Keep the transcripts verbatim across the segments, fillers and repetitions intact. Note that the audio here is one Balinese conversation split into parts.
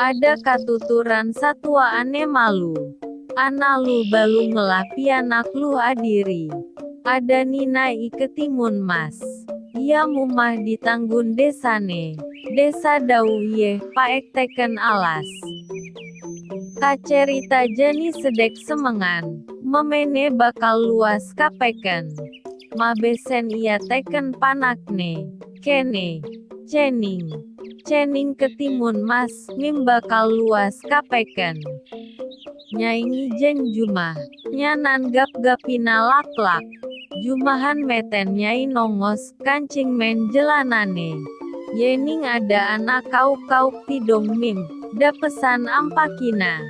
Ada katuturan satua ane malu. Ana luh balu ngelah pianak luh adiri. Ada nina i ketimun mas. Ia mumah di tanggun desane. Desa dau ieh paek teken alas. Kacerita jani sedek semengan. Memene bakal luas kapeken. Mabesen ia teken panakne. Kene. Cening. Cening ketimun mas, mim bakal luas kapeken. Nyai ngijeng jumah. Nyanan gap-gapina laklak. Jumahan meten nyai nongos, kancing men jelanane. Yening ada anak kauk-kauk tidong mim. Dapesan ampakina.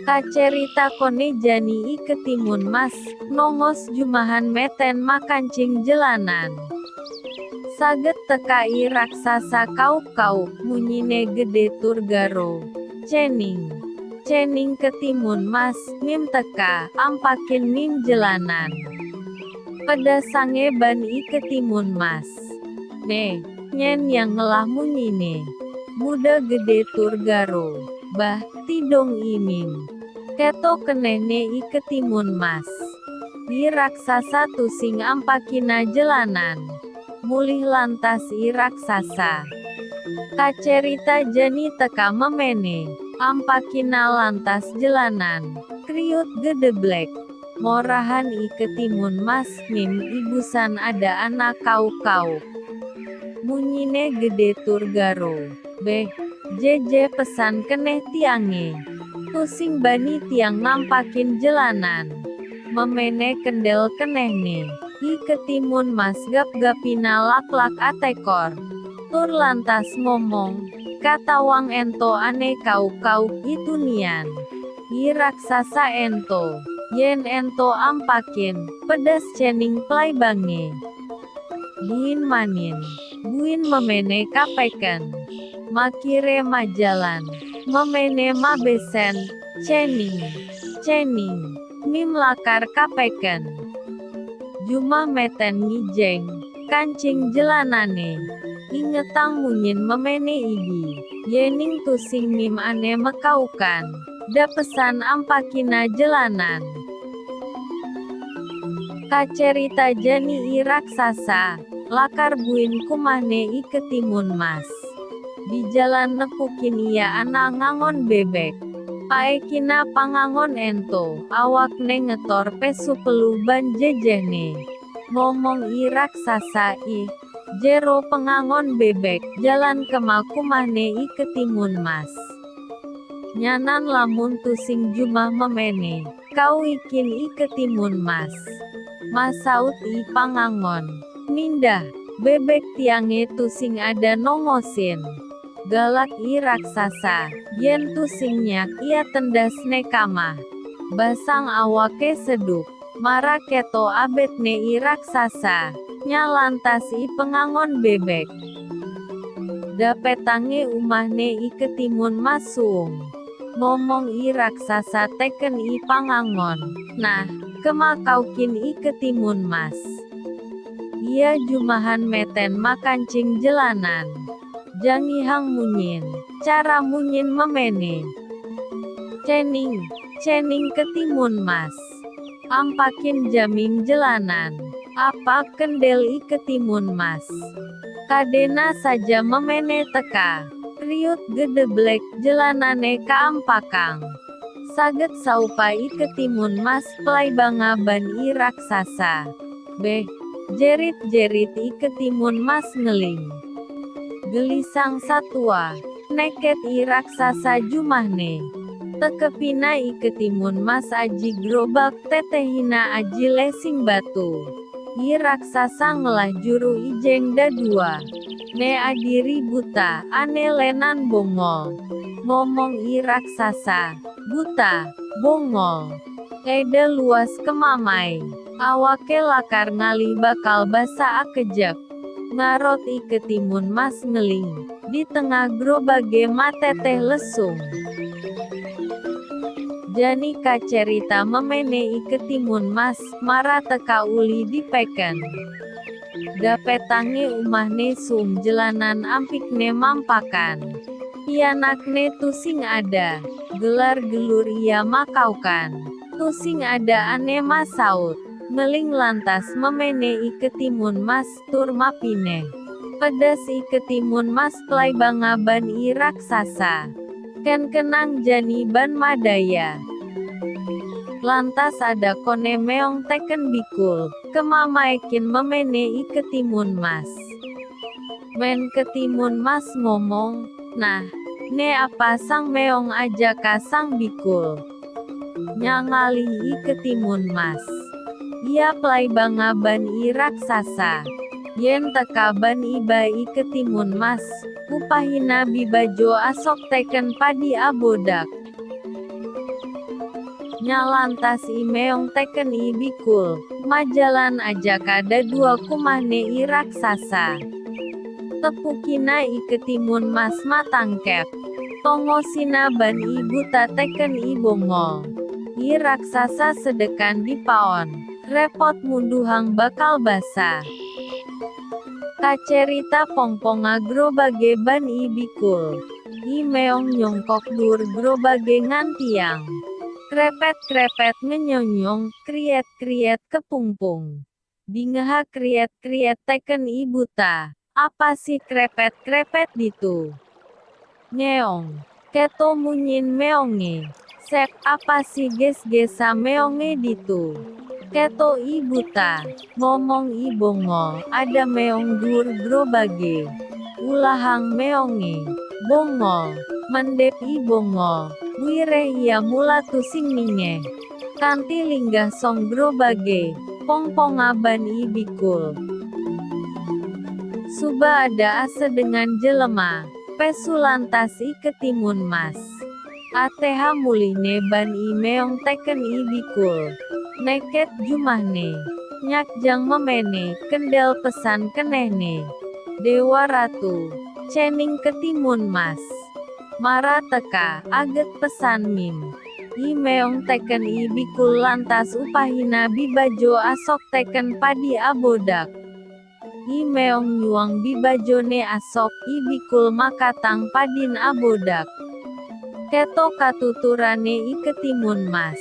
Kacerita kone jani i ketimun mas, nongos jumahan meten makancing jelanan. Saget teka i raksasa kauk-kauk, munyine gede tur garo. Cening. Cening ketimun mas, mim teka, ampakin mim jelanan. Pedasange ban i ketimun mas. Ne, nyen yang ngelah munyine. Muda gede tur garo. Bah, tidong i mim. Keto keneh ne i ketimun mas. I raksasa tusing ampakina jelanan. Mulih lantas i raksasa. Kacerita jani teka memene. Ampakina lantas jelanan. Kriut gedeblek. Morahan i ketimun mas mim ibusan ada anak kauk-kauk. Munyine gede tur garo. Beh, jeje pesan keneh tiange. Tusing bani tiang ngampakin jelanan. Memene kendel kenehne. I ketimun mas gap-gapina laklak atekor. Tur lantas ngomong, katawang ento ane kauk-kauk itu nian. I raksasa ento. Yen ento ampakin, pedas cening plai bange. Buin manin. Buin memene kapeken. Makire majalan. Memene mabesen. Cening. Cening. Mim lakar kapeken. Jumah meten ngijeng. Kancing jelanane. Ingetang munyin memene idi. Yening tusing mim ane mekaukan. Dapesan ampakina jelanan. Kacerita jani i raksasa, lakar buin kumahne i ketimun mas. Di jalan nepukin ia anak ngangon bebek. Paekina pangangon ento, awakne ngetor pesu peluh ban jejehne. Ngomong i raksasa ih, jero pengangon bebek, jalan kema kumahne i ketimun mas. Nyanan lamun tusing jumah memene, kau ikin i ketimun mas. Masaut i pangangon. Nindah, bebek tiange tusing ada nongosin. Galak i raksasa, yen tusing nyak ia tendas ne kamah. Basang awake seduk, mara keto abetne i raksasa, nya lantas i pengangon bebek. Dapetange umahne i ketimun mas suung. Ngomong i raksasa teken i pangangon. Nah, kema kaukin i ketimun mas. Ia jumahan meten makancing jelanan. Jangihang munyin, cara munyin memene. Cening, cening ketimun mas. Ampakin jaming jelanan. Apak kendel i ketimun mas. Kadena saja memene teka. Riut gedeblek jelanane kaampakang. Saget saupa i ketimun mas plai banga ban i raksasa. Beh, jerit-jerit i ketimun mas ngeling. Gelisang satua, neket i raksasa jumahne. Tekepina i ketimun mas aji gerobak tetehina aji lesing batu. I raksasa ngelah juru ijeng dadua. Ne adiri buta, ane lenan bongol. Ngomong i raksasa, buta, bongol. Eda luas kemamai. Awake lakar ngalih bakal basa akejep. Ngarot i ketimun mas ngeling. Di tengah gerobage mateteh lesung. Jani kacerita memene i ketimun mas, mara teka uli dipeken. Dapétangé umahné suung jelanan ampikné mampakan. Pianakné tusing ada, gelar gelur ia makaukan. Tusing ada ané masaut. Meling lantas meméné I Ketimun Mas tur mapinéh. Pedas I Ketimun Mas plaibanga ban I raksasa. Kén kenang jani ban madaya. Lantas ada koné méong tékén bikul, kéma maékin meméné I Ketimun Mas. Mén Ketimun Mas ngomong, "Nah, né apa sang méong ajaka sang bikul." Nya ngalih I Ketimun Mas. Ia plaibanga ban I raksasa. Yén teka ban iba I Ketimun Mas, upahina bibajo asok tékén padi abodak. Nya lantas I méong tékén I bikul, majalan ajaka dadua kumahné I raksasa. Tepukina I Ketimun Mas matangkép. Tongosina ban I buta tékén I bongol. I raksasa sedekan dipaon. Répot munduhang bakal basa. Kacérita pongponga grobagé ban I bikul. I méong nyongkok duur grobagé ngantiang. Krépét-krépét ngenyonyong, kriét-kriét kepungpung. Dingeha kriét-kriét tékén I buta. "Apa sih krépét-krépét ditu?" Ngéong. "Kéto munyin méongé." "Sép, apa sih gés-gésa méongé ditu?" "Kéto I buta." Ngomong I bongol, "Ada méong duur grobagé." Ulahang méongé. "Bongol." Mendep I bongol. Wiréh ia mula tusing ningeh. Kanti linggah song grobagé, pongponga ban I bikul. Suba ada asedengan jelema, pesu lantas I Ketimun Mas. Atéha mulihné ban I méong tékén I bikul. Nékét jumahné. Nyakjang meméné, kendel pesan kenéhné. "Déwa Ratu, céning Ketimun Mas. Mara teka, aget pesan mim." I méong tékén I bikul lantas upahina bibajo asok tékén padi abodak. I méong nyuang bibajoné asok, I bikul makatang padin abodak. Kéto katuturané I Ketimun Mas.